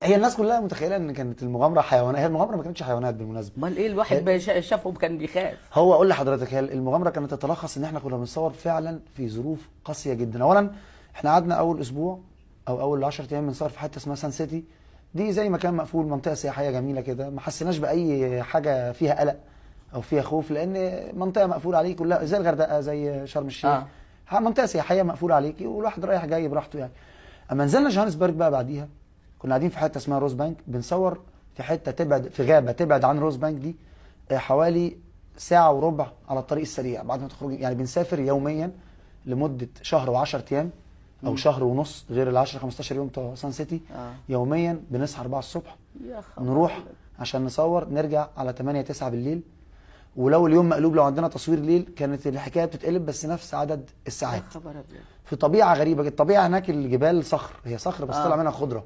هي الناس كلها متخيله ان كانت المغامرة حيوانات، هي المغامرة ما كانتش حيوانات بالمناسبة. امال ايه؟ الواحد شافه كان بيخاف. هو اقول لحضرتك، هي المغامرة كانت تتلخص ان احنا كنا بنصور فعلا في ظروف قاسية جدا. اولا احنا قعدنا اول اسبوع او اول 10 ايام بنصور في حتة اسمها سان سيتي، دي زي مكان مقفول، منطقة سياحية جميلة كده، ما حسيناش باي حاجة فيها قلق او فيها خوف، لان منطقة مقفول عليه كلها زي الغردقه زي شرم الشيخ، منطقة سياحية مقفولة عليكي والواحد رايح جاي براحته يعني. اما نزلنا جوهانسبرج بقى بعديها، كنا قاعدين في حتة اسمها روز بانك، بنصور في حتة تبعد في غابه تبعد عن روز بانك دي حوالي ساعة وربع على الطريق السريع بعد ما تخرج، يعني بنسافر يوميا لمدة شهر و10 ايام او شهر ونص غير ال 10 15 يوم بتوع سان سيتي. يوميا بنصحى 4 الصبح نروح عشان نصور، نرجع على 8 9 بالليل، ولو اليوم مقلوب لو عندنا تصوير ليل كانت الحكاية بتتقلب، بس نفس عدد الساعات. في طبيعة غريبة، الطبيعة هناك الجبال صخر، هي صخر بس طلع منها خضرة.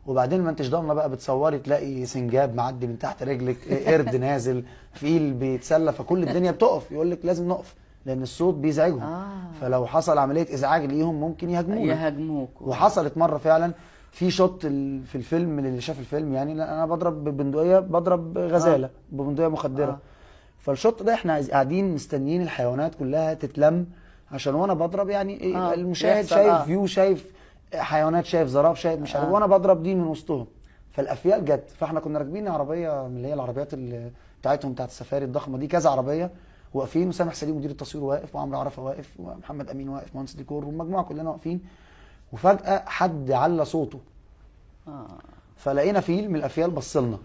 وبعدين ما انتش ضامنه بقى، بتصوري تلاقي سنجاب معدي من تحت رجلك، قرد نازل، فيل بيتسلى، فكل الدنيا بتقف، يقول لك لازم نقف لان الصوت بيزعجهم. فلو حصل عملية ازعاج ليهم ممكن يهاجمونا. يهاجموك. وحصلت مرة فعلا في shot في الفيلم، اللي شاف الفيلم يعني، انا بضرب ببندقيه، بضرب غزاله ببندقيه مخدره. فال shot ده احنا قاعدين مستنيين الحيوانات كلها تتلم عشان وانا بضرب يعني إيه المشاهد شايف view، شايف حيوانات، شايف زراف، شايف مش عارف، وانا بضرب دي من وسطهم. فالافيال جت، فاحنا كنا راكبين عربية من اللي هي العربيات اللي بتاعتهم بتاعت السفاري الضخمة دي، كذا عربية واقفين، وسامح سليم مدير التصوير واقف، وعمرو عرفه واقف، ومحمد امين واقف مهندس ديكور، والمجموعة كلنا واقفين. وفجاة حد على صوته، فلقينا فيل من الافيال بصلنا.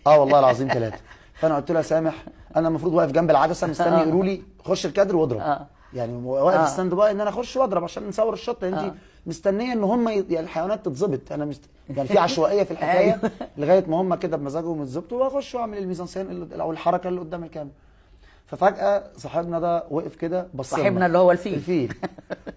والله العظيم ثلاثة. فانا قلت له يا سامح، انا المفروض واقف جنب العدسة مستني يقولوا لي خش الكادر واضرب، يعني واقف stand by ان انا اخش واضرب عشان نصور ال shot. انت مستنيه ان هم يعني الحيوانات تتظبط، انا يعني في عشوائية في الحكاية لغاية ما هم كده بمزاجهم يتظبطوا، واخش واعمل الميزانسين او الحركة اللي قدام الكاميرا. ففجاه صاحبنا ده وقف كده بص، صاحبنا اللي هو الفيل، الفيل.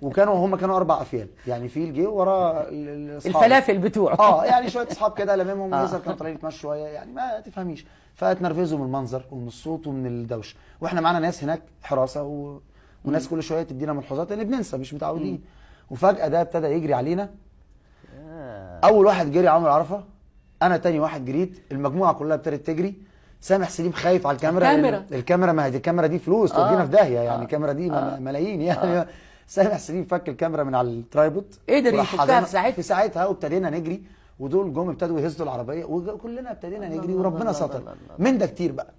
وكانوا هم كانوا 4 افيال يعني، فيل جه وراه الفلافل بتوعه، يعني شوية اصحاب كده لممهم ويزر، كانوا طالعين يتمشوا شوية يعني ما تفهميش، فاتنرفزوا من المنظر ومن الصوت ومن الدوشة، واحنا معانا ناس هناك حراسة وناس كل شوية تدينا ملحوظات لان بننسى مش متعودين. وفجاة ده ابتدى يجري علينا. اول واحد جري عمرو عرفه، انا تاني واحد جريت، المجموعة كلها ابتدت تجري. سامح سليم خايف على الكاميرا، الكاميرا ما هي الكاميرا دي فلوس تودينا في داهية يعني، الكاميرا دي ملايين يعني. سامح سليم فك الكاميرا من على ال tripod، قدر يفكها في ساعتها، في ساعتها، وابتدينا نجري، ودول جم ابتدوا يهزوا العربية، وكلنا ابتدينا نجري، وربنا ستر من ده كتير بقى.